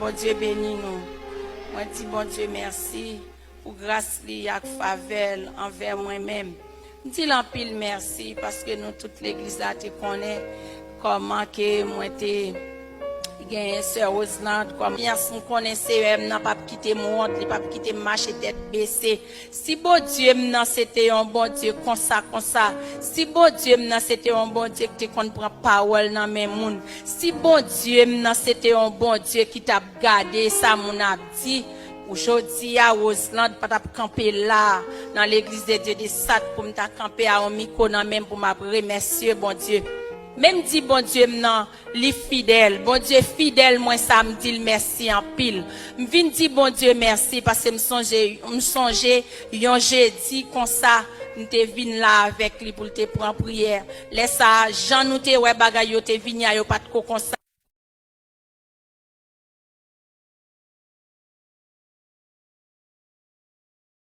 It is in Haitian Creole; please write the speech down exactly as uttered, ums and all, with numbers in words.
Bondye beni nou. Mwen di Bondye mèsi pou gras li ak favè l anvè mwen menm. M di l anpil mèsi paske nou tout legliz la te konnen kòman ke mwen te genyen sè Roseland kòm konfyans. M konnen Seyè m nan p ap kite m wont, li p ap kite m mache tèt bese. Si Bondye m nan se te yon Bondye konsa konsa, si Bondye m nan se te yon Bondye ki te konn pran pawòl nan men moun, si Bondye m nan se te yon Bondye ki t ap gade sa moun ap di, ou jodi a Roseland pa t ap kanpe la nan Legliz de Dye de Sat pou m ta kanpe a yon mikwo nan men m pou m ap remèsye Bondye. Men m di Bondye m nan, li fidèl. Bondye fidèl, mwen sa m di l mèsi anpil. M vin di Bondye mèsi paske m sonje, m sonje yon jedi konsa, m te vin la avèk li pou l te pran priyè. Lè sa a, jan nou te wè bagay yo te vini a, yo pa t ko konsa.